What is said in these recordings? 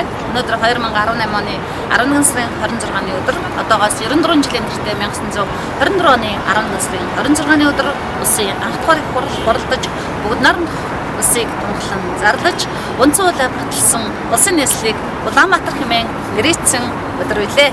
байна. Өнөөдөр 2018 оны 11 сарын 26-ны өдөр, одоогоос 94 жилийн тэртээ 1924 оны 11 сарын 26-ны өдөр улсын анх дахь их хурал хуралдаж бүгд наримдах улсыг тунхлан зарлаж үндсэн хуулиа баталсан улсын нийслэлийг Улаанбаатар хэмээн нэрийдсэн өдөр билээ.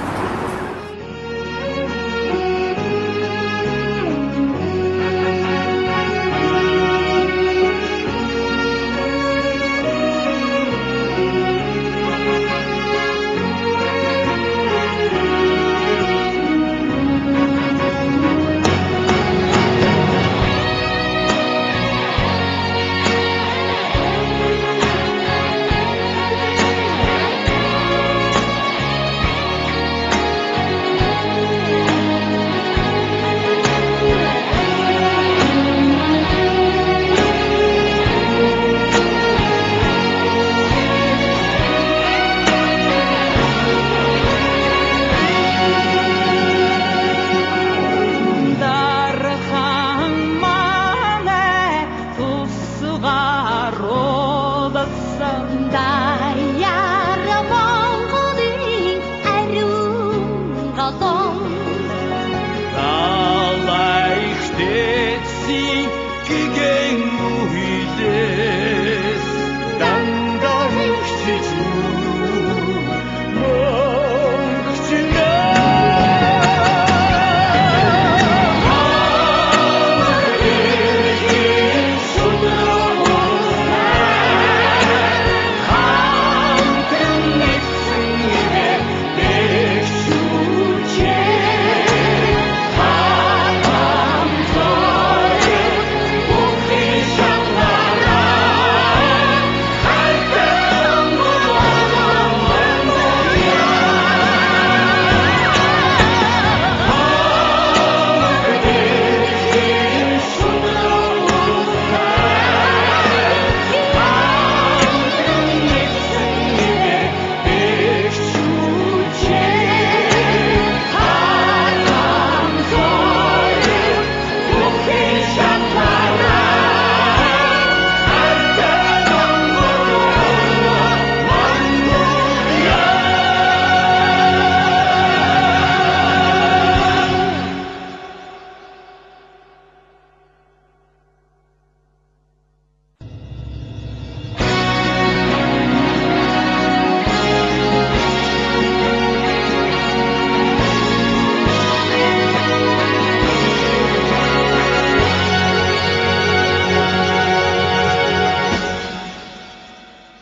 Дархан манай тусгаар улсан Даяар Монголын ариун голон Далайх дэцийн гигэн үхилээс дандаа хичиж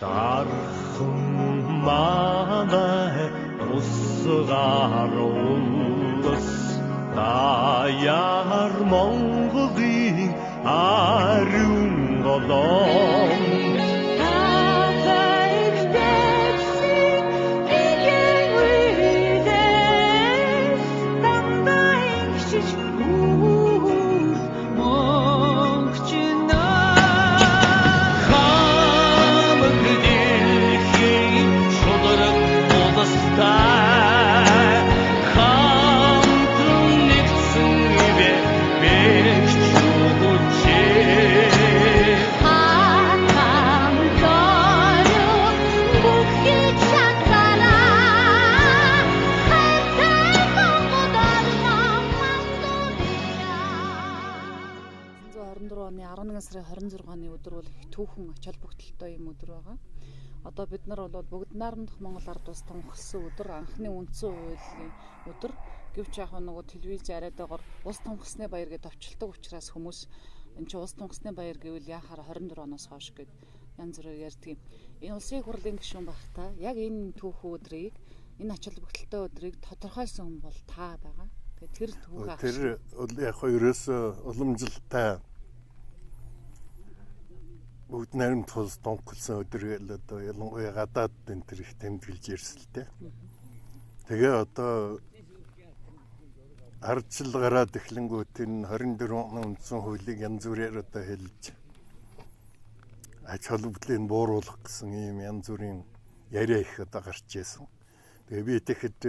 Дархан манай тусгаар улс даяар Монголын ариун голон Далайх дэцийн гигэн үхилээс дандаа ингэшиж үр мөнгөчнөө Хамаг дэлхийн шударга улстай хамтран нэгдсэн ивэ бэхжүүлжээ. Хатам зориуд бүхий чадвараа хайртай Монгол орноо мандуулъя. 1924 оны 11 сарын 26-ны өдөр бол их түүхэн ач холбогдолтой юм өдөр байгаа. Одоо бид нар бол бүгд наримдах Монгол ард улс тунхагласан өдөр, анхны үндсэн хуулийн өдөр. Гэвч яг нөгөө телевиз яриадаагаар улс тунхагласны баяр гэж товчилдог учраас хүмүүс энэ чинь улс тунхагласны баяр гэвэл яхаар 24 оноос хойш гэд янз бүрээр ярьдаг юм. Энэ улсын хурлын гишүүн байхдаа яг энэ түүхэн өдрийг, энэ ач холбогдолтой өдрийг тодорхойлсон хүн бол та байгаа. Тэгээд тэр түүхээ Тэр бол яг хоо ерөөсөө уламжлалтай бүгд наримт улс дунхалсан өдөр гэл одоо ялангуяа гадаад энэ төр их тэмдэглэж ирсэн л дээ. Тэгээ одоо ардчил гараад эхлэнгүүт энэ 24 оны үндсэн хуулийг янз бүрээр одоо хэлж ач холбогдлыг бууруулах гэсэн ийм янз бүрийн яриа их одоо гарч ирсэн. Тэгээ би тэгэхэд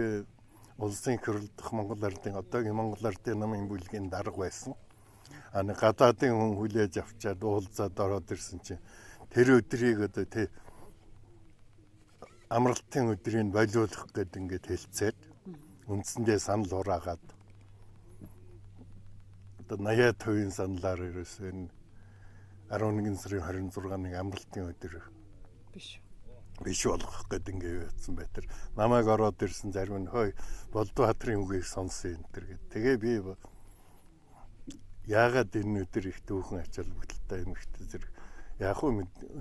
улсын их хурл дахь Монгол ардын одоогийн Монгол ардын намын бүлгийн дарга байсан. А нэг гадаадын хүн хүлээж авчаад уулзаад ороод ирсэн чинь тэр өдрийг одоо тэ Амралтын өдрийг болиулах гээд ингээд хэлцээд үндсэндээ санал хураагаад одоо 80% саналаар ерөөсөө энэ 11 сарын 26-ны амралтын өдөр биш болгох гээд ингээд явсан байтар. Намайг ороод ирсэн зарим нь хой Болдубаатарын үгийг сонсон энэ төр гээд. Тэгээ би яагаад энэ өдөр их түүхэн ач холбогдолтой юм ихтэй зэрэг яг хөө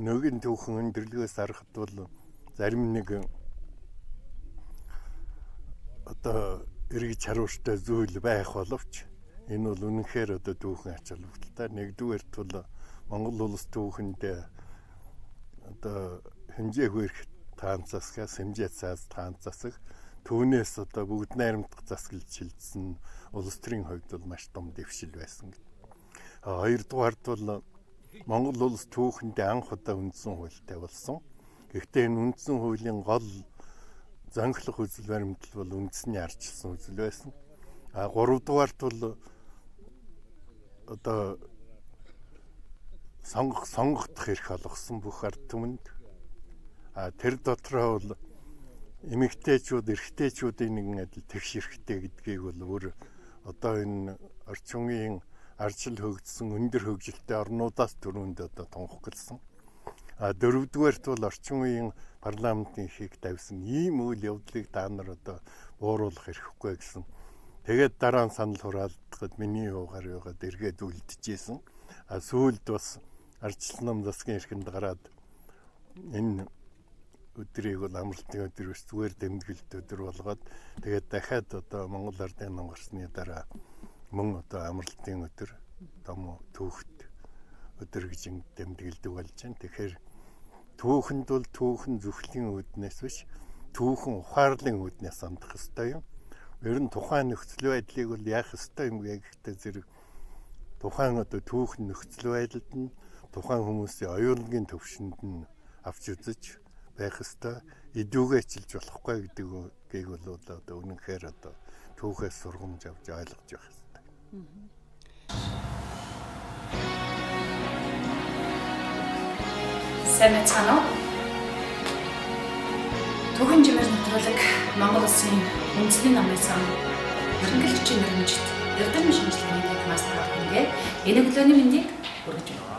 нөөгийн түүхэн өндөрлөгөөс харахад бол зарим нэг одоо эргэж харууштай зүйл байх боловч энэ бол үнэнхээр одоо түүхэн ач холбогдолтой. Нэгдүгээрт бол Монгол улс түүхэнд одоо хэмжээ хүрэх таан засгаас хэмжээ цаас таан засаг түүнээс одоо бүгд найрамдах засаглал шилжсэн улс төрийн хувьд бол маш том дэвшил байсан гэдэг. Хоёрдугаарт бол Монгол улс түүхэнд анх удаа үндсэн хуультай болсон. Гэхдээ энэ үндсэн хуулийн гол зөнхлөх үзэл баримтлал бол үндэсний ардчилсан үзэл байсан. А гуравдугаарт бол одоо сонгохдох эрх олгосон бүх ард түмэнд. А тэр дотроо бол эмэгтэйчүүд, эрэгтэйчүүдийн нэгэн адил тэгш эрхтэй гэдгийг бол өөр одоо энэ орчин үеийн ардчил хөгжсөн өндөр хөгжилтэй орнуудаас түрүүнд одоо тунхагласан. А дөрөвдүгээрт бол орчин үеийн парламентын эрхийг тавьсан ийм үйл явдлыг та нар одоо бууруулах эрхгүй гэсэн. Тэгээд дараа нь санал хураалдахад миний юугаар юугаад эргээд үлджижсэн. А сүүлд бас ардчилсан нам засгийн эрхэнд гараад энэ өдрийг бол амралтын өдөр биш зүгээр тэмдэглэлт өдөр болгоод тэгээд дахиад одоо Монгол Ардын нам гарсны дараа мөн одоо амралтын өдөр том түүхт өдөр гэж тэмдэглэдэг болж байна. Тэгэхээр түүхэнд бол түүхэн зүхлийн үүднээс биш түүхэн ухаарлын үүднээс хандах ёстой юм. Ер нь тухайн нөхцөл байдлыг бол яах ёстой юм гэ гэхдээ зэрэг тухайн одоо түүхэн нөхцөл байдалд нь тухайн хүмүүсийн оюунгийн төвшөнд нь авч үзэж байх ёстой. Идүүгээчилж болохгүй гэдгийг бол одоо үнэнхээр одоо түүхээс сургамж авч ойлгож байх ёстой. Сайн байцгаана уу? Түүхэн жимээр нэвтрүүлэг Монгол Улсын үндэсний намын сан ерөнхийлөгчийн нэрмжит Эрдэм шинжилгээний танхимаас та бүхэндээ энэ өглөөний мэндийг хүргэж байна.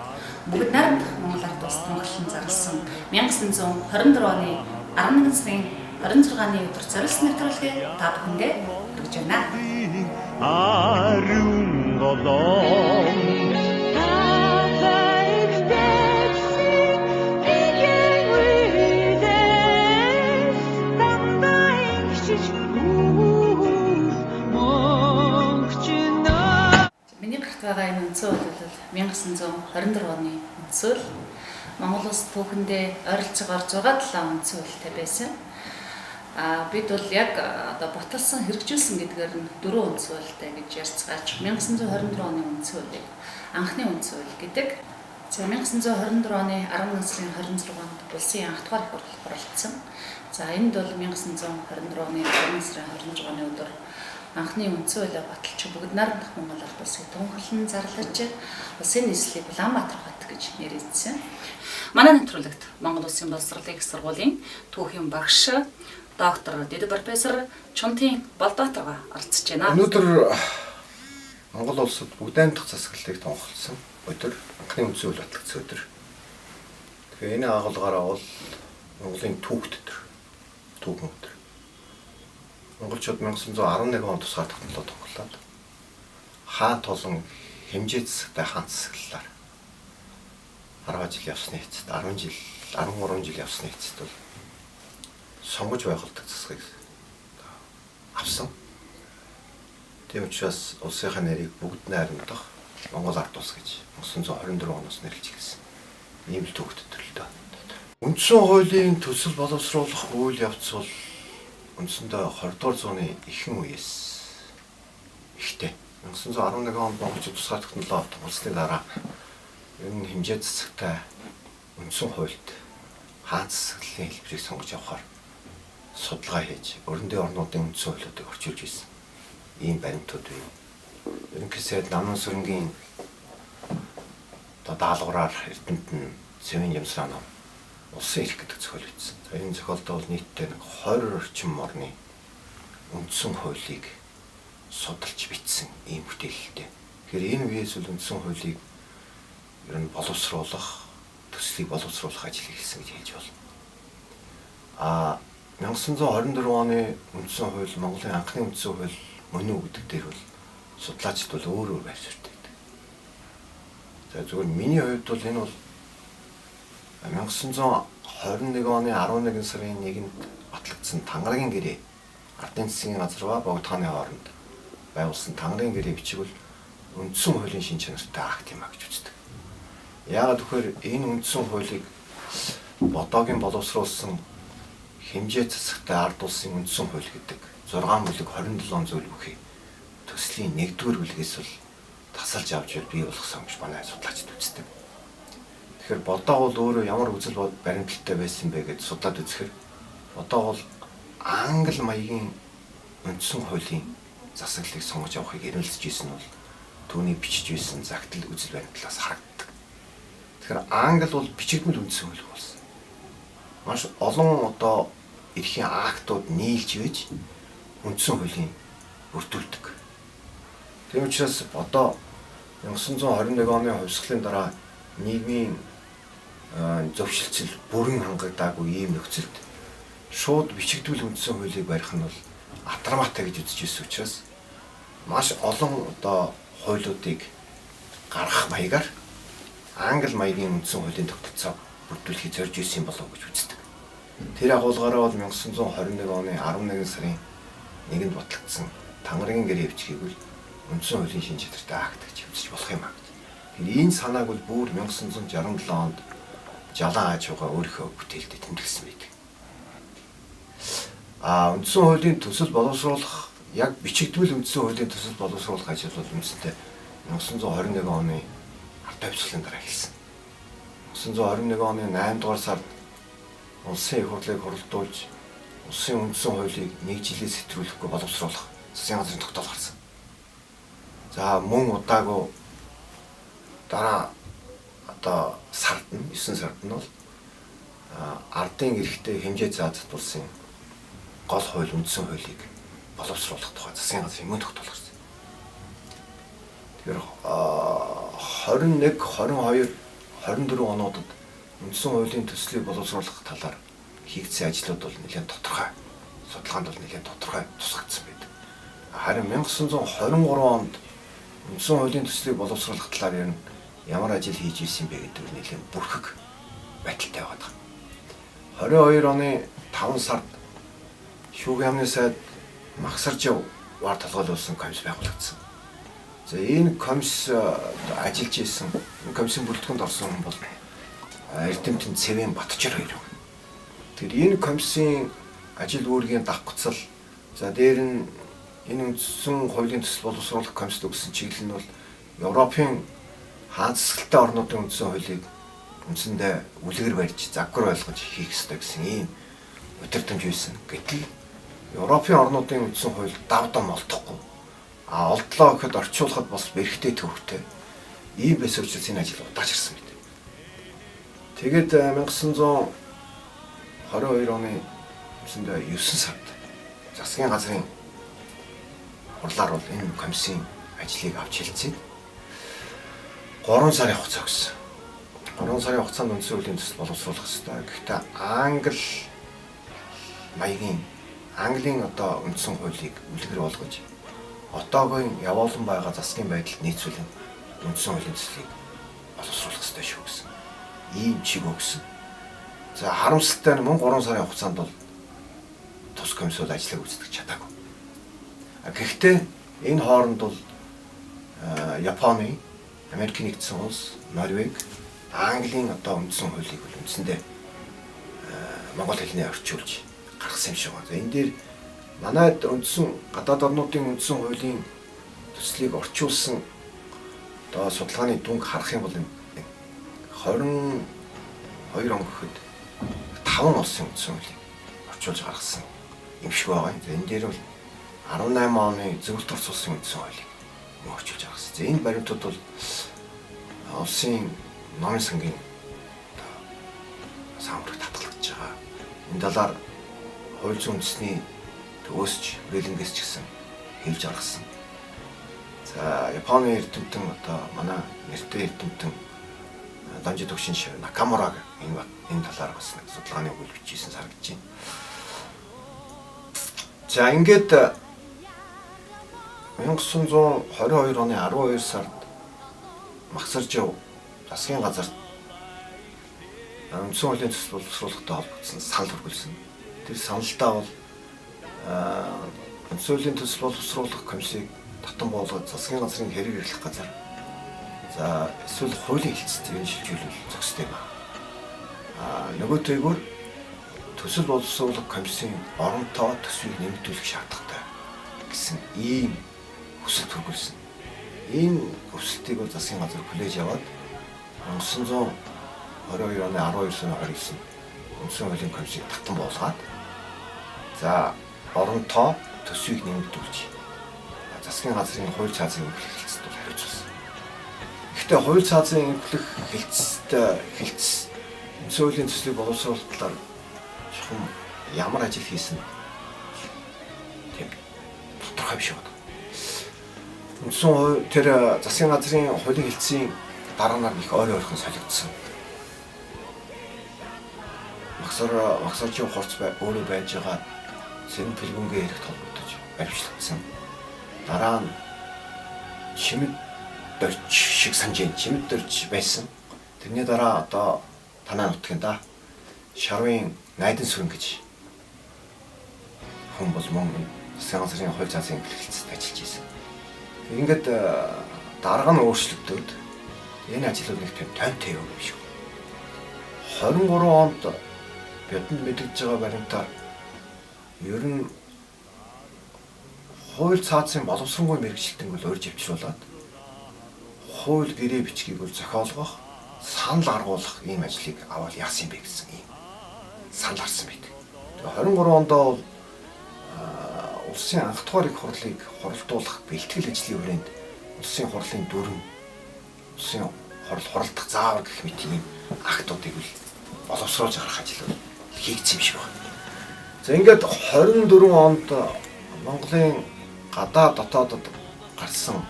Бүгд найрамдах Монгол Ард улс тунхаглан зарласан 1924 оны 11 сарын 26-ны өдөр зориулсан нэвтрүүлгээ та бүхэндээ хүргэж байна. Ариун голом Миний гарт байгаа энэ үндсэн хууль бол 1924 оны үндсэн хууль. Монгол улс түүхэндээ ойролцоогоор 6-7 үндсэн хуультай байсан. А бид бол яг одоо баталсан хэрэгжүүлсэн гэдгээр нь 4 үндсэн хуультай гэж ярьцгааж 1924 оны үндсэн хуулийг анхны үндсэн хууль гэдэг. За 1924 оны 11 сарын 26-нд улсын анх дугаар их хурл хуралдсан. За энд бол 1924 оны 11 сарын 26-ны өдөр анхны үндсэн хуулиа баталж бүгд нарамдах Монгол Ард улсыг тунхаглан зарлаж улсын нийслэлийг Улаанбаатар хот гэж нэрийдсэн. Манай нэвтрүүлэгт Монгол Улсын боловсролын их сургуулийн түүхийн багш доктор дэд профессор Чунтын Болдбаатарга оролцож байна. Өнөөдөр Монгол улсад бүгд найрамдах засаглалыг тунхагласан өдөр, анхны үндсэн хууль батлагдсан өдөр. Тэгэхээр энэ агуулгаараа бол Монголын түүхт өдөр, түүхэн өдөр. Монголчууд 1911 он тусгаар тогтнолоо тунхаглаад хаан тулан хэмжээ засагтай хаан засаглалаар 10 жил явсны эцэст 10 жил 13 жил явсны эцэст бол сонгож байгуулдаг засгийг авсан. Тийм учраас улсынхаа нэрийг бүгд найрамдах Монгол Ард улс гэж 1924 оноос нэрлэж эхэлсэн. Ийм л түүхт өдөр л дөө. Үндсэн хуулийн төсөл боловсруулах үйл явц бол үндсэндээ 20 дугаар зууны ихэнх үеэс ихтэй. 1911 онд монголчууд тусгаар тогтнолоо тулсны дараа энэ хэмжээ засагтай үндсэн хуульд хаан засаглалын хэлбэрийг сонгож авахар судалгаа хийж өрөндөө орнуудын үндсэн хуулиудыг орчуулж ирсэн. Ийм баримтууд бий. Ерөнхий сайд Наман сүрэнгийн одоо даалгавраар Эрдэнэт нь Цэвэн Ямсраа ном Улсын эрх гэдэг зохиол бичсэн. За энэ зохиолдоо бол нийтдээ нэг 20 орчим морны үндсэн хуулийг судалж бичсэн ийм бүтээлтэй. Тэгэхээр энэ үеэс бол үндсэн хуулийг ер нь боловсруулах, төслийг боловсруулах ажил хийсэн гэж хэлж болно. А 1924 оны үндсэн хууль Монголын анхны үндсэн хууль мөн үү гэдэг дээр бол судлаачид бол өөр өөр байр суурьтай байдаг. За зөвхөн миний хувьд бол энэ бол 1921 оны 11 сарын 1-нд батлагдсан Тангаргийн гэрээ Ардын засгийн газар ба Богдхааны хооронд байгуулсан Тангаргийн гэрээ бичиг бол үндсэн хуулийн шин чанартай акт юм а гэж үздэг. Яагаад гэвэл энэ үндсэн хуулийг Бодоогийн боловсруулсан хэмжээ цэцэгтэй ард улсын үндсэн хууль гэдэг 6 бүлэг 27 зүйл бүхий төслийн 1-р бүлгээс бол тасалж авч бий болгосон гэж манай судлаачид үздэг. Тэгэхээр Бодоо бол өөрөө ямар үзэл баримталтай байсан бэ гэж судлаад үзэхээр Бодоо бол англи маягийн үндсэн хуулийн засаглалыг сонгож авахыг эрмэлзэж исэн нь бол түүний бичиж байсан загтал үзэл баримтлалаас харагддаг. Тэгэхээр англи бол бичигдмэл үндсэн хууль болсон. Маш олон одоо эрхийн актууд нийлж байж үндсэн хуулийн бүрдүүлдэг. Тийм учраас одоо 1921 оны хувьсгалын дараа нийгмийн зөвшөлтсөл бүрэн хангагдаагүй ийм нөхцөлд шууд бичигдвэл үндсэн хуулийг барих нь бол атармаатай гэж үзэж ирсэн учраас маш олон одоо хуулиудыг гаргах маягаар англи маягийн үндсэн хуулийн тогтолцоог бүрдүүлэхийг зорж ирсэн болов уу гэж үздэг. Тэр агуулгаараа бол 1921 оны 11 сарын 1-нд батлагдсан Тангаргийн гэрээ бичгийг бол үндсэн хуулийн шин чанартай акт гэж үзэж болох юм а гэж. Тэгэхээр энэ санааг бол бүр 1967 онд Жалан Аажууга өөрийнхөө бүтээлдээ тэмдэглэсэн байдаг. А үндсэн хуулийн төсөл боловсруулах яг бичигдвэл үндсэн хуулийн төсөл боловсруулах ажил бол үндсэндээ 1921 оны ард хувьсгалын дараа эхэлсэн. 1921 оны 8 дугаар сард улсын их хурлыг хуралдуулж улсын үндсэн хуулийг нэг жилээс хэтрүүлэхгүй боловсруулах засгийн газрын тогтоол гарсан. За мөн удаагүй дараа одоо сард нь 9 сард нь бол ардын эрхтэй хэмжээ заазат улсын гол хууль үндсэн хуулийг боловсруулах тухай засгийн газрын мөн тогтоол гарсан. Тэгэхээр 21, 22, 24 онуудад үндсэн хуулийн төслийг боловсруулах талаар хийгдсэн ажлууд бол нэлээд тодорхой, судалгаанд бол нэлээд тодорхой тусгагдсан байдаг. Харин 1923 онд үндсэн хуулийн төслийг боловсруулах талаар ер нь ямар ажил хийж ирсэн бэ гэдэг нь нэлээд бүрхэг байдалтай байгаа. 22 оны 5 сард Шүүх яамны сайд Магсаржив вар толгойлуулсан комисс байгуулагдсан. За энэ комисс ажиллаж исэн, энэ комиссийн бүрэлдэхүүнд орсон хүн бол Эрдэмтэн Цэвэн Батчир хоёр. Тэгэхээр энэ комиссийн ажил үүргийн давхцал, за дээр нь энэ үндсэн хуулийн төсөл боловсруулах комиссд өгсөн чиглэл нь бол Европын хаан засаглалтай орнуудын үндсэн хуулийг үндсэндээ үлгэр барьж, загвар ойлгож хийх ёстой гэсэн ийм удирдамж байсан. Гэтэл Европын орнуудын үндсэн хууль дав дам олдохгүй. А олдлоо гэхэд орчуулахад бас бэрхтэй төвхтэй. Ийм байсан учраас энэ ажил удаашрсан мэт. Тэгээд 1922 оны үндсэндээ 9 сард засгийн газрын хурлаар бол энэ комиссийн ажлыг авч хэлцээд 3 сарын хугацаа өгсөн. 3 сарын хугацаанд үндсэн хуулийн төсөл боловсруулах ёстой. Гэхдээ англи маягийн Английн одоо үндсэн хуулийг үлгэр болгож одоогийн явуулан байгаа засгийн байдалд нийцүүлэн үндсэн хуулийн төслийг боловсруулах ёстой шүү гэсэн ийм чиг өгсөн. За харамсалтай нь мөн 3 сарын хугацаанд бол тус комисс бол ажлыг гүйцэтгэж чадаагүй. Гэхдээ энэ хооронд бол Японы, Америкийн нэгдсэн улс, Норвег, Английн одоо үндсэн хуулийг бол үндсэндээ монгол хэлний орчуулж гаргасан юм шиг байна. Энэ дээр манайд үндсэн гадаад орнуудын үндсэн хуулийн төслийг орчуулсан одоо судалгааны дүнг харах юм бол 22 он гэхэд 5 улсын үндсэн хуулийг орчуулж гаргасан юм шиг байгаа юм. За энэ дээр бол 18 оны зөвлөлт орц улсын үндсэн хуулийг орчуулж гаргасан. За энэ баримтууд бол улсын номын сангийн одоо самбарт Энэ талаар хууль зүйн үндэсний төвөөсч хүрээлэнгээс ч гэсэн хэлж гаргасан. За Японы эрдэмтэн одоо манай нэртэй эрдэмтэн Данжи төгшин Накамураг энэ талаар бас нэг судалгааны өгүүлбэр бичсэн санагдаж байна. За ингээд 1922 оны 12 сард Магсаржив засгийн газарт үндсэн хуулийн төсөл боловсруулахтай холбогдсон санал хүргэлсэн. Тэр саналдаа бол үндсэн хуулийн төсөл боловсруулах комиссийг татан буулгаж засгийн газрын хэрэг эрхлэх газар за эсвэл хуулийн хэлцэд юм шилжүүлвэл зохистой юм аа. Нөгөө тэгвэр төсөл боловсруулах комиссийн оронтоо төсвийг нэмэгдүүлэх шаардлагатай гэсэн ийм хүсэл төрүүлсэн. Энэ хүсэлтийг бол засгийн газар хүлээж аваад 1922 оны 12 сарын 29-нд үндсэн хуулийн комиссийг татан буулгаад за оронтоо төсвийг нэмэгдүүлж засгийн газрын хууль цаазын эмхлэх хэлцэд бол хариуцсан. Гэхдээ хууль цаазын эмхлэх хэлцэд хэлц үндсэн хуулийн төслийг боловсруулах талаар чухам ямар ажил хийсэн тийм тодорхой биш байна. Үндсэн хууль тэр засгийн газрын хуулийн хэлцийн дараанаар их ойр ойрхон солигдсон. Магсаржийн хурц өөрөө байж байгаа Сэрэн Пэлгүнгийн хэрэгт холбогдож баримтлагдсан. Дараа нь Чимэд дөрч шиг санаж байна. Чимэд дөрч байсан. Тэрний дараа одоо танаа нутгийн да Шарвын Найдан сүрэн гэж хүн бол мөн засгийн газрын хууль цаазын хэлцэд ажиллаж байсан. Ингээд дарга нь өөрчлөгдөөд энэ ажлууд нэг тийм тоймтой юм биш үү. 23 онд бидэнд мэдэгдэж байгаа баримтаар ер нь хууль цаазын боловсронгүй мэргэжилтэнг бол урьж авчруулад хууль гэрээ бичгийг бол зохиолгох, санал аргуулах ийм ажлыг аваад яасан юм бэ гэсэн ийм санал гарсан байдаг. Тэгээ 23 онд бол улсын анх дугаар их хурлыг хуралдуулах бэлтгэл ажлын хүрээнд улсын хурлын дүрэм, улсын хурал хуралдах заавар гэх мэт ийм актуудыг бол боловсруулж гаргах ажил бол хийгдсэн юм шиг байна. За ингээд 24 онд Монголын гадаа дотоодод гарсан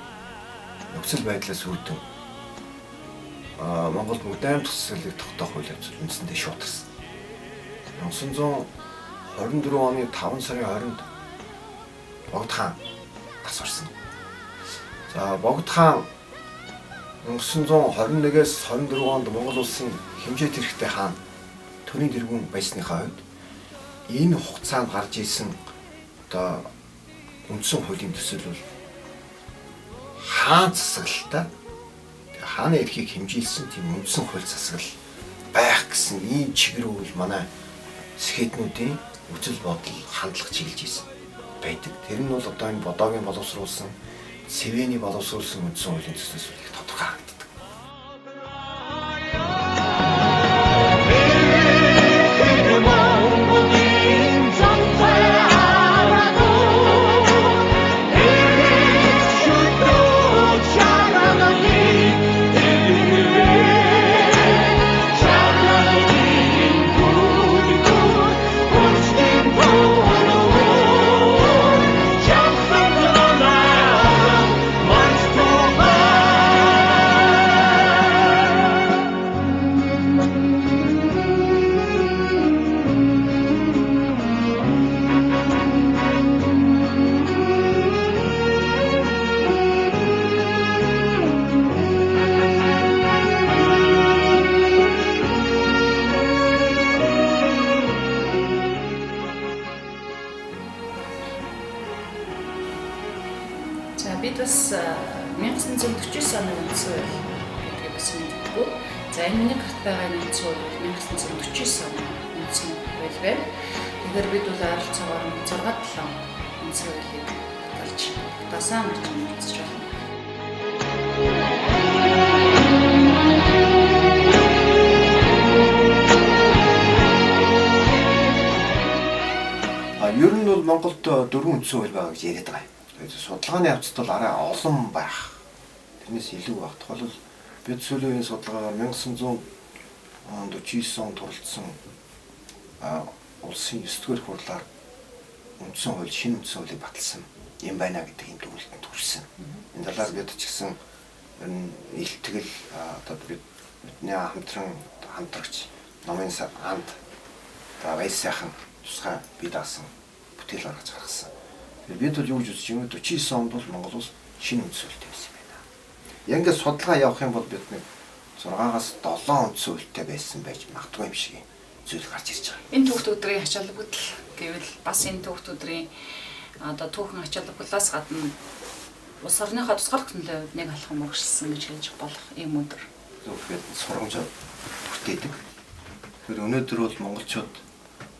нөхцөл байдлаас үүдэн Монгол бүгд аймаг засаглалыг тогтоох үйл явц үндсэндээ шуутарсан. 1924 оны 5 сарын 20-нд Богд хаан тас орсон. За Богд хаан 1921-ээс 24 онд Монгол улсын хэмжээт хэрэгтэй хаан төрийн тэргүүн байсныхаа хувьд энэ хугацаанд гарч исэн одоо үндсэн хуулийн төсөл бол хаан засаглалтай хааны эрхийг хэмжилсэн тийм үндсэн хууль засаглал байх гэсэн ийм чиг рүү бол манай сэхэтнүүдийн үзэл бодол хандлага чиглэж исэн байдаг. Тэр нь бол одоо энэ Бодоогийн боловсруулсан, Сэвэний боловсруулсан үндсэн хуулийн төслөөс их тодорхой харагддаг. За бид бас 1949 оны үндсэн хууль гэдгийг бас мэддэггүй. За энэ миний гарт байгаа энэ үндсэн хууль бол 1949 оны үндсэн хууль байна. Тэгэхээр бид бол ойролцоогоор 6 7 үндсэн хуулийг баталж татаасан гэж үзэж байна. Ер нь бол Монголд дөрвөн үндсэн хууль байгаа гэж яриад байгаа юм. Судалгааны явцад бол арай олон байх. Тэрнээс илүү байх. Тухайлбал бид сүүлийн үеийн судалгаагаар 1949 онд туралдсан улсын 9 дугаар хурлаар үндсэн хууль, шинэ үндсэн хуулийг баталсан юм байна гэдэг юм дүгнэлтэнд хүрсэн. Энэ талаар бид ч гэсэн ер нь илтгэл одоо бидний хамтран хамтрагч номын анд одоо баяр сайхан тусгай бие даасан бүтээл гаргаж гаргасан. Тэгэхээр бид бол юу гэж үзэж байгаа вэ? 49 онд бол Монгол улс шинэ үндсэн хуультай байсан юм байна. Яг ингээд судалгаа явах юм бол бид нэг 6-аас 7 үндсэн хуультай байсан байж магадгүй юм шиг зүйл гарч ирж байгаа. Энэ түүхт өдрийн ач холбогдол гэвэл бас энэ түүхт өдрийн одоо түүхэн ач холбогдлоос гадна улс орныхоо тусгаар тогтнолын хувьд нэг алхам урагшилсан гэж хэлж болох ийм өдөр. Зөвхөн сургамж бүтээдэг. Тэгэхээр өнөөдөр бол монголчууд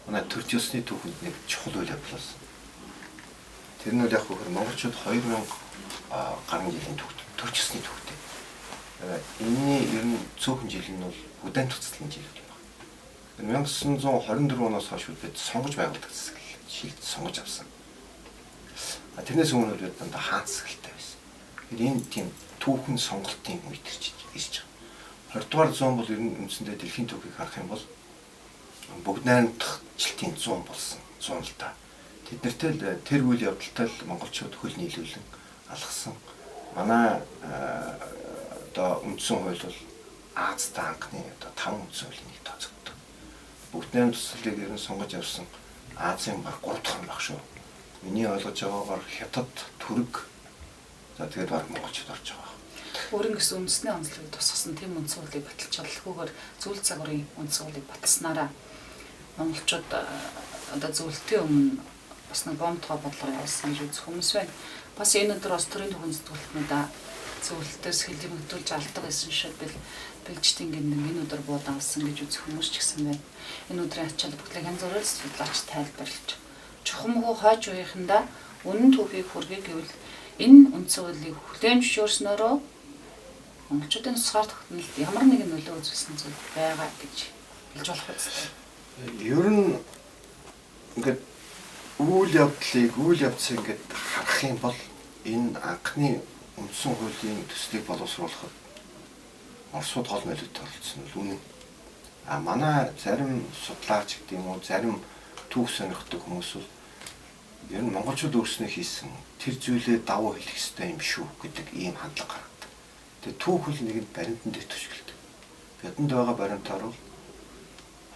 манай төрч ёсны түүхэнд нэг чухал үйл явдал болсон. Тэр нь бол яг хөхөр монголчууд 2000 гаруй жилийн түүх, төрч ёсны түүхтэй. Энэний ер нь цөөхөн жил нь бол бүдэн цэцлэгийн жил юм байна. 1924 оноос хойш бид сонгож байгуулдаг засаглал шилд сонгож авсан. Тэрнээс өмнө бид дандаа хаан засаглалтай байсан. Тэгэхээр энэ тийм түүхэн сонголтын үед ирж байгаа. 20 дугаар зуун бол ер нь үндсэндээ дэлхийн түүхийг харах юм бол бүгд найрамдахчлтын зуун болсон зуун л та. Тэд нартэй л тэр үйл явдалтай л монголчууд хөл нийлүүлэн алгасан. Манай одоо үндсэн хууль бол Азийн анхны одоо 5 үндсэн хуулийн нэг тооцогддог. Бүгд найрамдахчлалыг ер нь сонгож авсан Азийн баг 3 дахь орн баг шүү. Миний ойлгож байгаагаар Хятад, Түрэг, за тэгээд баг монголчууд орж байгаа. Өөрийн гэсэн үндэсний онцлогийг тусгасан тийм үндсэн хуулийг баталж чадалгүйгээр зүйл загварын үндсэн хуулийг баталснараа монголчууд одоо зөвлөлтийн өмнө бас нэг бомтгой бодлого явуулсан гэж үзэх хүмүүс байна. Бас энэ өдөр бас төрийн түүхэн сэтгүүлтнүүдээ зөвлөлтөөс хилэмгдүүлж алдаг байсан шиг бэлжтийн гинэн энэ өдөр буудан авсан гэж үзэх хүмүүс ч гэсэн байна. Энэ өдрийн ач холбогдлыг янз бүрээр судлаач тайлбарлаж чухамхүү хойч үеийнхэндээ үнэн түүхийг хүргэе гэвэл энэ үндсэн хуулийг хүлээн зөвшөөрснөөрөө монголчуудын тусгаар тогтнолд ямар нэгэн нөлөө үзүүлсэн зүйл байгаа гэж хэлж болох үстэй. Ер нь ингээд үйл явдлыг үйл явцыг ингээд харах юм бол энэ анхны үндсэн хуулийн төслийг боловсруулахад Оросууд гол нөлөөт оролцсон нь үнэн. А манай зарим судлаач гэдэг юм уу, зарим түүх сонирхдаг хүмүүс бол ер нь монголчууд өөрснөө хийсэн тэр зүйлээ давуу хэлэх ёстой юм шүү гэдэг ийм хандлага гаргадаг. Тэгээ түүх хөл нэгэнд баримтан дээр төшөглөдөг. Бидэнд байгаа баримтаар бол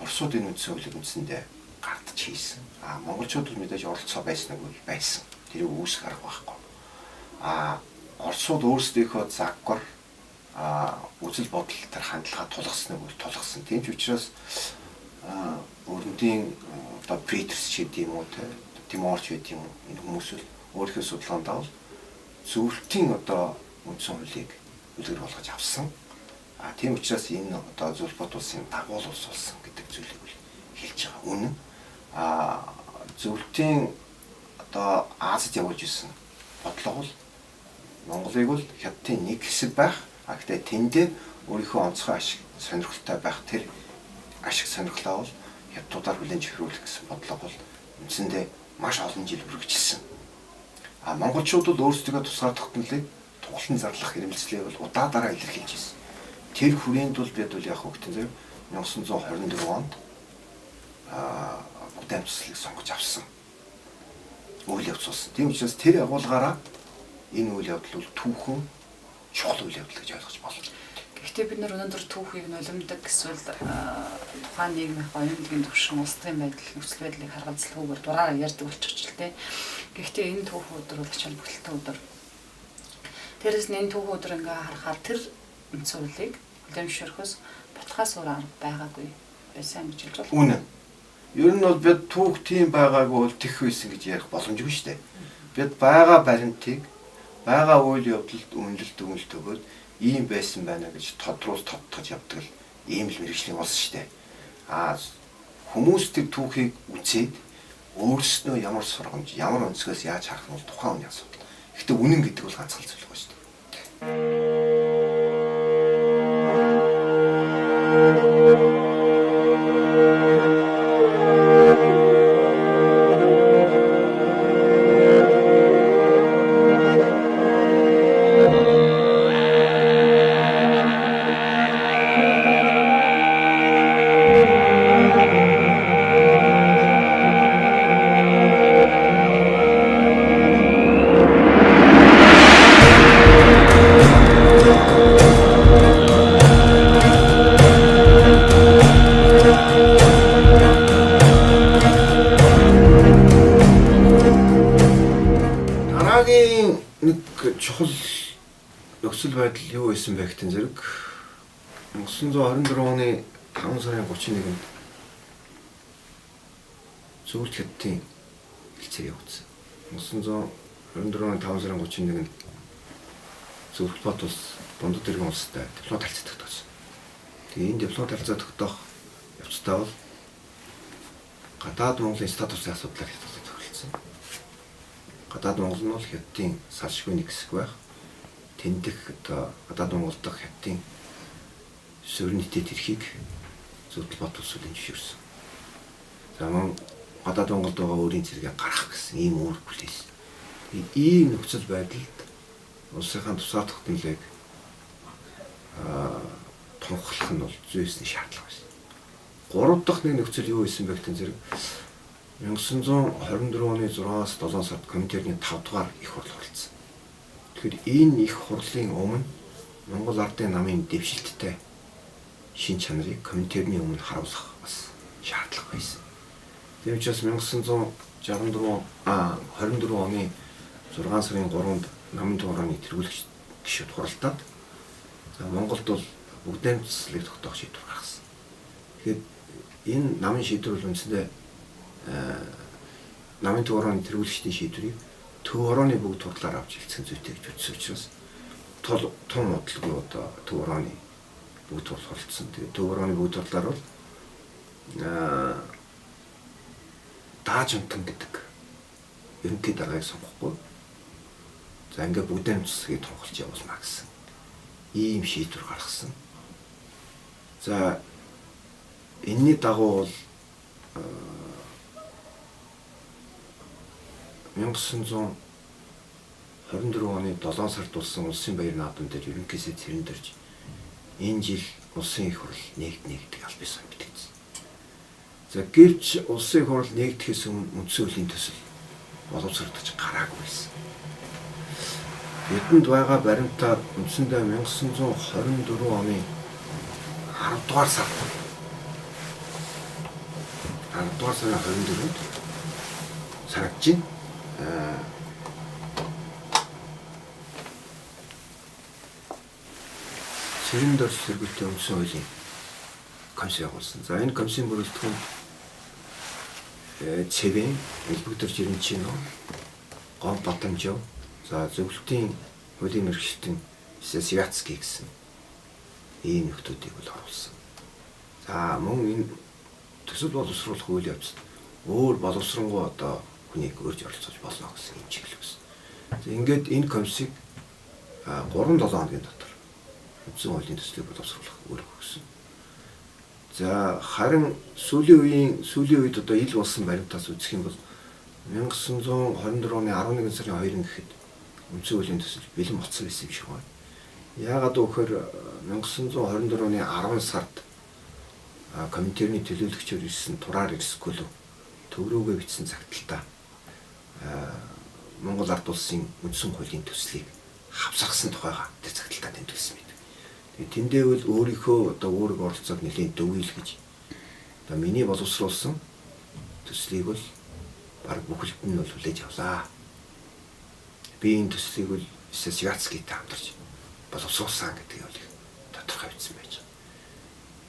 Оросууд энэ үндсэн хуулийг үндсэндээ гардаж хийсэн. А монголчууд бол мэдээж оролцоо байсан нэг бол байсан. Тэрийг үүсэх арга байхгүй. А Оросууд өөрсдийнхөө загвар үзэл бодол тэр хандлага тулгасан нэг бол тулгасан. Тийм ч учраас өрөндийн одоо Петерс ч гэдэг юм уу, Тиморч гэдэг юм уу, энэ хүмүүс бол өөрийнхөө судалгаанд дагуу зөвлөлтийн одоо үндсэн хуулийг үлгэр болгож авсан. А тийм учраас энэ одоо Зүлбот улсын дагуул улс болсон гэдэг зүйлийг бол хэлж байгаа. Үнэн. А зөвлөлтийн одоо Азид явуулж исэн бодлого бол Монголыг бол Хятадын нэг хэсэг байх. А гэхдээ тэндээ өөрийнхөө онцгой ашиг сонирхолтой байх тэр ашиг сонирхлоо бол Хятадуудаар хүлээн зөвшөөрөх гэсэн бодлого бол үндсэндээ маш олон жил үргэлжилсэн. А монголчууд бол өөрсдийгөө тусгаар тогтнолыг туглан зарлах хэрэмцлийг бол удаа дараа илэрхийлж ирсэн. Тэр хүрээнд бол бид бол яг хөгтөн зэрэг 1924 онд бүдэн туслыг сонгож авсан. Үйл явц болсон. Тийм учраас тэр агуулгаараа энэ үйл явдал бол түүхэн чухал үйл явдал гэж ойлгож болно. Гэхдээ бид нар өнөөдөр түүхийг нулимдаг эсвэл тухайн нийгмийн оюунлагын түвшин, улс төрийн байдал, нөхцөл байдлыг харгалзалгүйгээр дураараа ярьдаг болчих л дээ. Гэхдээ энэ түүхэн өдөр бол ач холбогдолтой өдөр. Тэрээс нь энэ түүхэн өдөр ингээ харахаар тэр үндсэн хуулийг хүлээн зөвшөөрөхөөс батлахаас өөр арга байгаагүй байсан гэж хэлж болно. Үнэн. Ер нь бол бид түүх тийм байгаагүй бол тэх байсан гэж ярих боломжгүй шүү дээ. Бид байгаа баримтыг байгаа үйл явдалд үнэлэлт дүгнэлт өгөөд ийм байсан байна гэж тодруул тодтогч явдаг л ийм л мэргэжлийн улс шүү дээ. А хүмүүс тэр түүхийг үзээд өөрснөө ямар сургамж, ямар өнцгөөс яаж харах нь бол тухайн хүний асуудал. Гэхдээ үнэн гэдэг бол ганцхан зүйл байгаа шүү дээ. Дараагийн нэг чухал нөхцөл байдал юу байсан бэ гэхтэн зэрэг 1924 оны 5 сарын 31-нд Зөвлөлт Хятадын хэлцээр явагдсан. 1924 оны 5 сарын 31-нд Зөвлөлт Бат улс дундад иргэн улстай дипломат харилцаа тогтоосон. Тэгээ энэ дипломат харилцаа тогтоох явцдаа бол гадаад Монголын статусын асуудлаар хятадд тохиролцсон. Гадаад Монгол нь бол Хятадын салшгүй нэг хэсэг байх. Тэндэх одоо гадаад Монгол дахь Хятадын суверенитет эрхийг Зөвлөлт Бат улсуудын зөвшөөрсөн. За мөн гадаад Монголд байгаа өөрийн зэрэгээ гаргах гэсэн ийм үүрэг хүлээсэн. Ийм нөхцөл байдалд улсынхаа тусгаар тогтнолыг тунхаглах нь бол зүйсний шаардлага байсан. Гурав дахь нэг нөхцөл юу байсан бэ гэхтэн зэрэг 1924 оны 6-аас 7 сард Коминтерний 5 дугаар их хурл хүрэлцсэн. Тэгэхээр энэ их хурлын өмнө Монгол Ардын намын дэвшилттэй шин чанарыг Коминтерний өмнө харуулах бас шаардлага байсан. Тийм учраас 1964 24 оны 6 сарын 3-нд намын туураны тэргүүлэгч гишүүд хуралдаад за Монголд бол бүгд найрамдлыг тогтоох шийдвэр гаргасан. Тэгэхээр энэ намын шийдвэр бол үндсэндээ намын туураны тэргүүлэгчдийн шийдвэрийг төв орооны бүгд хурлаар авч хэлцэн зүйтэй гэж үзсэн учраас тун удалгүй одоо төв орооны бүгд хурал хуралдсан. Тэгээд төв орооны бүгд хурлаар бол Даажунтан гэдэг ерөнхий даргаыг сонгохгүй. За ингээд бүгд найрамдсгийг тунхаглаж явуулна гэсэн ийм шийдвэр гаргасан. За энэний дагуу бол 1924 оны 7 сард болсон улсын баяр наадам дээр ерөнхийсээ цэрэндэрж энэ жил улсын их хурл нэгднэ гэдэг аль биесээр мэдэгдсэн. За гэвч улсын их хурл нэгдэхээс өмнө үндсэн хуулийн төсөл боловсрогдож гараагүй байсан. Бидэнд байгаа баримтаар үндсэндээ 1924 оны 10 дугаар сард 10 дугаар сарын 24-нд санагдаж байна. Цэрэн дорж сэргэлтийн үндсэн хуулийн комисс явуулсан. За энэ комиссийн бүрэлдэхүүн Цэвэн, Элбэгдэр Жирэмчино, Гомб Батамжив, за зөвлөлтийн хуулийн мэргэжилтэн Святский гэсэн ийм нөхдүүдийг бол оруулсан. За мөн энэ төсөл боловсруулах үйл явцад өөр боловсронгуй одоо хүнийг урьж оролцож болно гэсэн юм чиглэл өгсөн. За ингээд энэ комиссыг 3-7 хоногийн дотор үндсэн хуулийн төслийг боловсруулах үүрэг өгсөн. За харин сүүлийн үед одоо ил болсон баримтаас үзэх юм бол 1924 оны 11 сарын 2-нд гэхэд үндсэн хуулийн төсөл бэлэн болцсон байсан юм шиг байна. Яагаад гэвэл 1924 оны 10 сард Коминтерний төлөөлөгчөөр ирсэн Тураар Ирскүлв төврөөгөө бичсэн цагталтаа Монгол ард улсын үндсэн хуулийн төслийг хавсаргасан тухайга тэр цагталтаа тэмдэглэсэн байдаг. Тэгээ тэндээ бол өөрийнхөө одоо үүрэг оролцоог нэлээд дөвийл гэж одоо миний боловсруулсан төслийг бол баг бүхэлд нь бол хүлээж авлаа. Би энэ төслийг бол Святскийтэй хамтарч боловсруулсан гэдгийг бол их тодорхой бичсэн байж байгаа.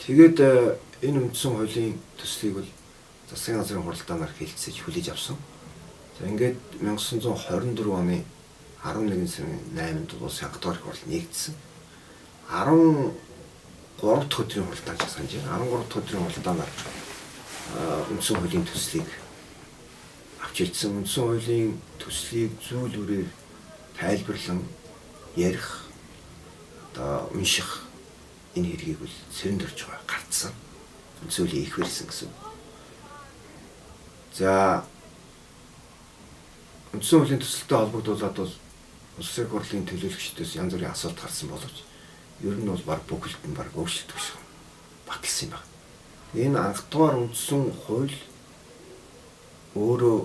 Тэгээд энэ үндсэн хуулийн төслийг бол засгийн газрын хуралдаанаар хэлэлцэж хүлээж авсан. За ингээд 1924 оны 11 сарын 8-нд улсын анх дахь хурал нэгдсэн. 13 дахь өдрийн хуралдаан гэж санаж байна. 13 дахь өдрийн хуралдаанаар үндсэн хуулийн төслийг авч ирсэн. Үндсэн хуулийн төслийг зүйл бүрээр тайлбарлан ярих одоо унших энэ хэргийг бол сэрэн дөрж байгаа гарцсан. Үндсэн хуулийн их барьсан гэсэн. За үндсэн хуулийн төсөлтэй холбогдуулаад бол улсын их хурлын төлөөлөгчдөөс янз бүрийн асуулт гарсан боловч ер нь бол баг бүхэлд нь баг өөрчлөлт өгсөн баталсан юм байна. Энэ анхдугаар үндсэн хууль өөрөө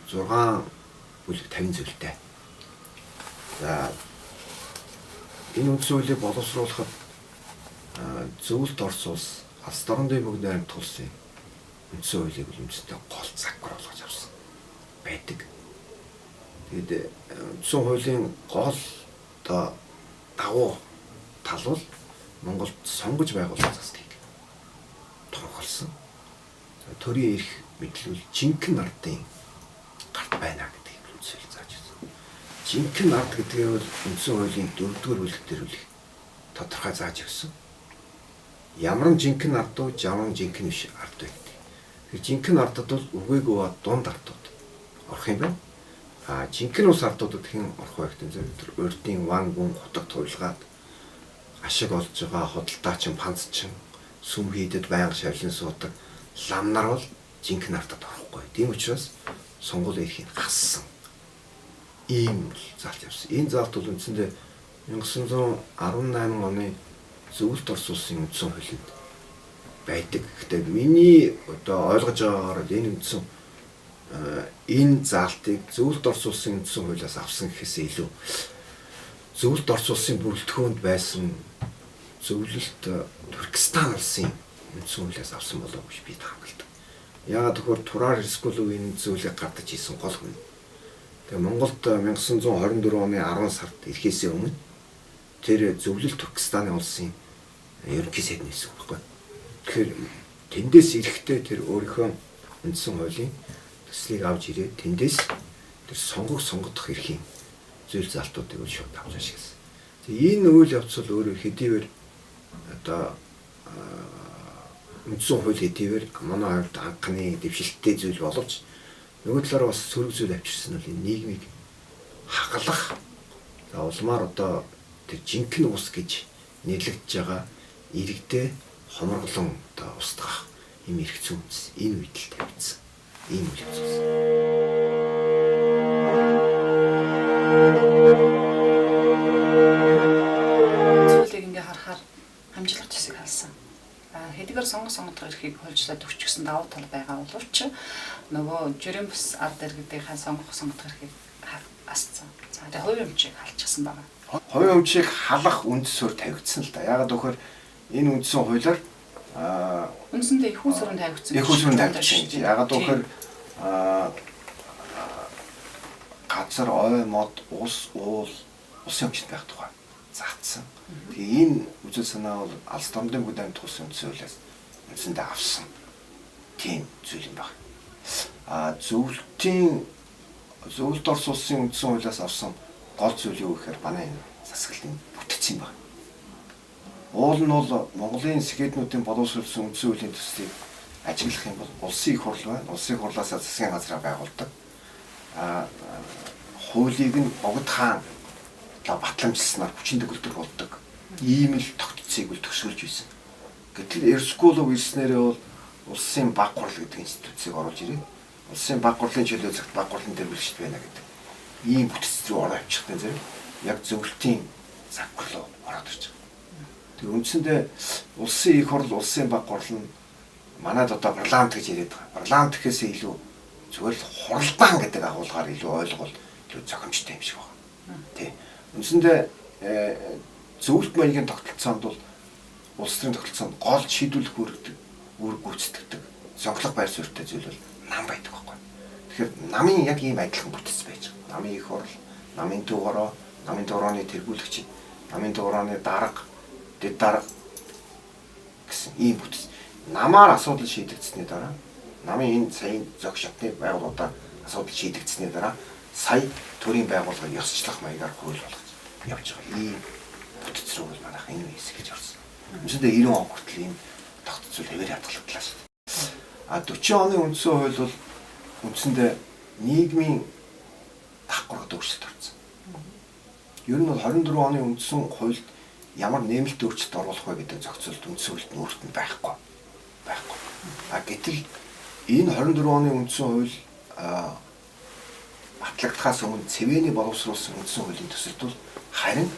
6 бүлэг 50 зүйлтэй. За энэ үндсэн хуулийг боловсруулахад зөвлөлт Орос улс, алс дорнодын бүгд найрамдах улсын үндсэн хуулийг бол үндсэндээ гол загвар болгож авсан байдаг. Тэгээд үндсэн хуулийн гол одоо дагуу тал бол Монголд сонгож байгуулсан засгийг тунхагласан. Төрийн эрх мэдэл бол жинхэнэ ардын гарт байна гэдгийг үндсэн хууль зааж өгсөн. Жинхэнэ ард гэдгээ бол үндсэн хуулийн 4-р бүлэг дээр үл тодорхой зааж өгсөн. Ямар нь жинхэнэ ард уу, ямар нь жинхэнэ биш ард вэ гэдэг. Тэгэхээр жинхэнэ ардад бол үгээгүй ба дунд ардууд орох юм байна. А жинхэнэ ус ардуудад хэн орох вэ гэдэг нь тэр урдын ван гүн хутаг туйлгаад ашиг олж байгаа худалдаачин, панцчин, сүм хийдэд байнга шавлан суудаг лам нар бол жинхэнэ ардад орохгүй. Тийм учраас сонгуул эрхийг хассан. Ийм л заалт явсан. Энэ заалт бол үндсэндээ 1918 оны зөвлөлт Орос улсын үндсэн хуулинд байдаг. Гэхдээ миний одоо ойлгож байгаагаар бол энэ үндсэн энэ заалтыг зөвлөлт Орос улсын үндсэн хуулиас авсан гэхээс илүү зөвлөлт Орос улсын бүрэлдэхүүнд байсан зөвлөлт Туркестан улсын үндсэн хуулиас авсан болов гэж би таамагладаг. Яагаад гэвэл Турар Рескуловын үндсэн хуулийг гардаж хийсэн гол хүн. Тэгээ Монголд 1924 оны 10 сард ирэхээс өмнө тэр зөвлөлт Туркестаны улсын ерөнхий сайд нь байсан байхгүй. Тэгэхээр тэндээс ирэхдээ тэр өөрийнхөө үндсэн хуулийн төслийг авч ирээд тэндээс тэр сонгодох эрхийн зүйл залтуудыг бол шууд авч ашигласан. Тэгээ энэ үйл явц бол өөрөө хэдийгээр одоо үндсэн хууль хэдийгээр манай хувьд анхны дэвшилттэй зүйл боловч нөгөө талаараа бас сөрөг зүйл авчирсан нь бол энэ нийгмийг хагалах, за улмаар одоо тэр жинхэнэ ус гэж нэрлэгдэж байгаа иргэдээ хомроглон одоо устгах юм эрх зүйн үндэс энэ үед л тавигдсан. Ийм үйл явц болсон. Зүйлийг ингээ харахаар хамжлах төсийг халсан. Хэдийгээр сонгодох эрхийг хуульчлаад өгчихсөн давуу тал байгаа боловч нөгөө жирийн бус ард иргэдийнхээ сонгодох эрхийг асцсан. За тэгээ хувийн өмчийг халчихсан байгаа. Хувийн өмчийг халах үндэс суурь тавигдсан л да. Яагаад гэвэл энэ үндсэн хуулиар үндсэндээ их усрын тавигдсан. Их усрын тавигдсан гэж. Яагаад гэвэл газар, ой, мод, ус, уул, усын өмчт байх тухай заасан. Тэгээ энэ үзэл санаа бол алс домдын бүд амьд улсын үндсэн хуулиас үндсэндээ авсан тийм зүйл юм байна. А зөвлөлтийн зөвлөлт Орос улсын үндсэн хуулиас авсан гол зүйл юу гэхээр манай энэ засаглалын бүтэц юм байна. Уул нь бол Монголын сэхэднүүдийн боловсруулсан үндсэн хуулийн төслийг ажиглах юм бол улсын их хурл байна. Улсын их хурлаасаа засгийн газраа байгуулдаг. А хуулийг нь богд хаан батламжласнаар хүчин төгөлдөр болдог. Ийм л тогтцыг бол төсөөлж байсан. Гэтэл Эрскулов ирснээрээ бол улсын баг гурал гэдэг институцийг оруулж ирээд улсын баг гурлын чөлөө цагт баг гурлын тэргүүлэгчд байна гэдэг ийм бүтэц рүү ороо авчихтай зэрэг яг зөвлөлтийн загвар руу ороод ирж байгаа. Тэгээ үндсэндээ улсын их хурл, улсын баг гурал нь манад одоо парламент гэж яриад байгаа. Парламент гэхээсээ илүү зүгээр л хуралдаан гэдэг агуулгаар илүү ойлгол илүү зохимжтой юм шиг байна. Тий. Үндсэндээ зөвлөлт маягийн тогтолцоонд бол улс төрийн тогтолцоонд гол шийдвэрлэх үүрэг гүйцэтгэдэг сонголох байр суурьтай зүйл бол нам байдаг байхгүй. Тэгэхээр намын яг ийм адилхан бүтэц байж байгаа. Намын их хурл, намын төв хороо, намын төв хорооны тэргүүлэгч, намын төв хорооны дарга, дэд дарга гэсэн ийм бүтэц. Намаар асуудал шийдэгдсэний дараа намын энэ саяын зохь шатны байгууллагуудаар асуудал шийдэгдсэний дараа сая төрийн байгууллага ёсчлох маягаар хууль болгож явж байгаа. Ийм бүтэц рүү бол манайх энэ үеэс гэж орсон. Үндсэндээ 90 он хүртэл энэ тогтцол хэвээр хадгалагдлаа шүү дээ. А 40 оны үндсэн хууль бол үндсэндээ нийгмийн давхаргад өөрчлөлт орсон. Ер нь бол 24 оны үндсэн хуульд ямар нэмэлт өөрчлөлт оруулах вэ гэдэг зохицолт үндсэн хуульд нь өөрт нь байхгүй. А гэтэл энэ 24 оны үндсэн хууль батлагдахаас өмнө цэвэний боловсруулсан үндсэн хуулийн төсөлд бол харин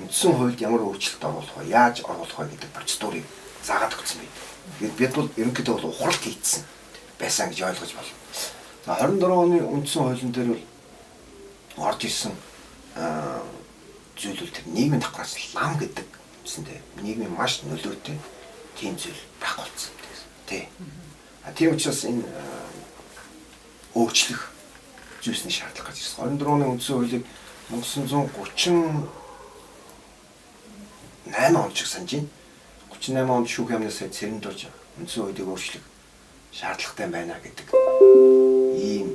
үндсэн хуульд ямар өөрчлөлт оруулах вэ, яаж оруулах вэ гэдэг процедурыг заагаад өгсөн байд. Тэгээд бид бол ерөнхийдөө бол ухралт хийцсэн байсан гэж ойлгож байна. За 24 оны үндсэн хуулийн дээр бол орж ирсэн зүйл бол тэр нийгмийн давхраас лам гэдэг үндсэндээ нийгмийн маш нөлөөтэй тийм зүйл байхгүй болсон. Тий. А тийм учраас энэ өөрчлөх зүйлсний шаардлага гарч ирсэн. 24 оны үндсэн хуулийг 1938 онд ч санаж байна. 38 онд шүүх яамны сайд Цэрэндурж үндсэн хуулийг өөрчлөх шаардлагатай байна гэдэг ийм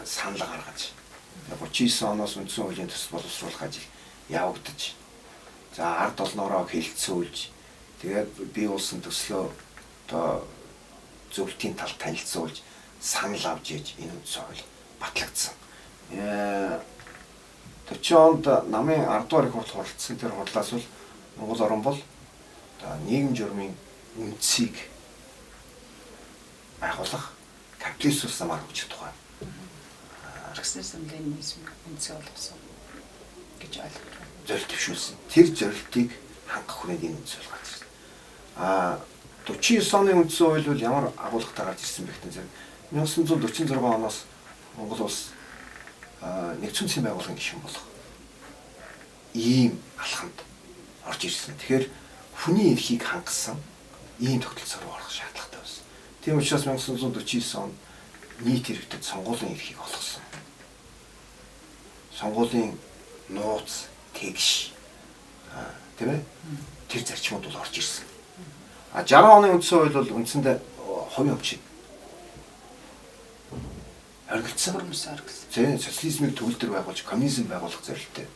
санал гаргаж 39 оноос үндсэн хуулийн төсөл боловсруулах ажил явагдаж, за ард олноороо хэлцүүлж, тэгээд бий болсон төслөө одоо зөвлөлтийн талд танилцуулж санал авч ээж энэ үндсэн хууль батлагдсан. 40 онд намын 10 дугаар их хурл хуралдсан. Тэр хурлаас бол Монгол орн бол одоо нийгэм журмын үндсийг байгуулах капиталист улс намаар хөгжих тухай марксизм ленинизм үндсийг олгосон гэж ойлгож байна. Зорилт төвшүүлсэн. Тэр зорилтыг хангах хүрээнд энэ үндс бол гарч ирсэн. А 49 оны үндсэн хууль бол ямар агуулгатай гарч ирсэн бэ гэхээр 1946 оноос Монгол улс нэгдсэн үндэсний байгууллагын гишүүн болох ийм алхамд орж ирсэн. Тэгэхээр хүний эрхийг хангасан ийм тогтолцоо руу орох шаардлагатай байсан. Тийм учраас 1949 онд нийт иргэдэд сонгуулийн эрхийг олгосон. Сонгуулийн нууц, тэгш, тийм ээ? Тэр зарчмууд бол орж ирсэн. А 60 оны үндсэн хууль бол үндсэндээ хувийн өмчийг оргилцсан. Тийм, социализмыг төгөлдөр байгуулж, коммунизм байгуулах зорилттой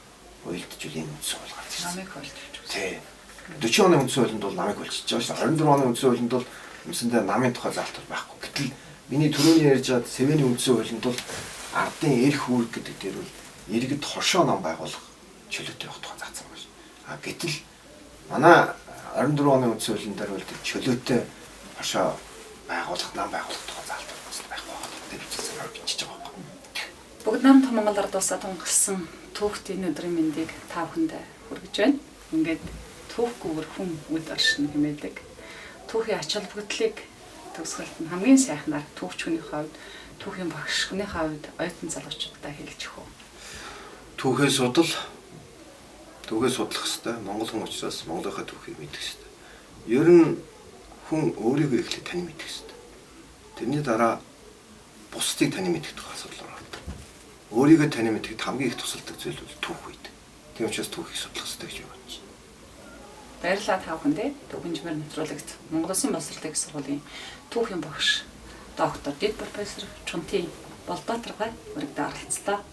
уялдж үл энэ үндсэн хууль гарч ирсэн. Намыг хуульчилж өгсөн. Тийм. 40 оны үндсэн хуулинд бол намыг хуульчилж байгаа шүү дээ. 24 оны үндсэн хуулинд бол үндсэндээ намын тухай заалт бол байхгүй. Гэтэл миний түрүүний ярьж байгаа Сэвэний үндсэн хуулинд бол ардын эрх үүрэг гэдэг дээр бол иргэд хошоо нам байгуулах чөлөөтэй байх тухай заасан байна. А гэтэл манай 24 оны үндсэн хуулийн дээр бол чөлөөтэй хошоо байгуулах, нам байгуулах тухай заалт бол байхгүй байна. Тэр бичсэн бичиж байгаа байхгүй. Бүгд нам том Монгол ард улсаа тунхагласан түүхт энэ өдрийн мэндийг та бүхэндээ хүргэж байна. Ингээд түүхгүйгээр хүн үд оршино хэмээдэг. Түүхийн ач холбогдлыг төгсгөлд нь хамгийн сайхнаар түүхч хүний хувьд, түүхийн багш хүний хувьд оюутан залуучуудаа хэлж өгөх үү? Түүхээ судал, түүхээ судлах хэвээр. Монгол хүн учраас Монголынхаа түүхийг мэдэх хэвээр. Ер нь хүн өөрийгөө эхлээд тань мэдэх хэвээр. Тэрний дараа бусдыг тань мэдэх тухай асуудал ордог. Өөрийгөө тань мэдэхэд хамгийн их тусалдаг зүйл бол түүх үед. Тийм учраас түүхийг судлах хэвээр гэж бодож байна. Баярлалаа та бүхэндээ. Түүхэнжмэр нэвтрүүлэгт Монгол Улсын боловсролын их сургуулийн түүхийн багш доктор дэд профессор Чунтын Болдоотаргай үргэлж оролцлоо.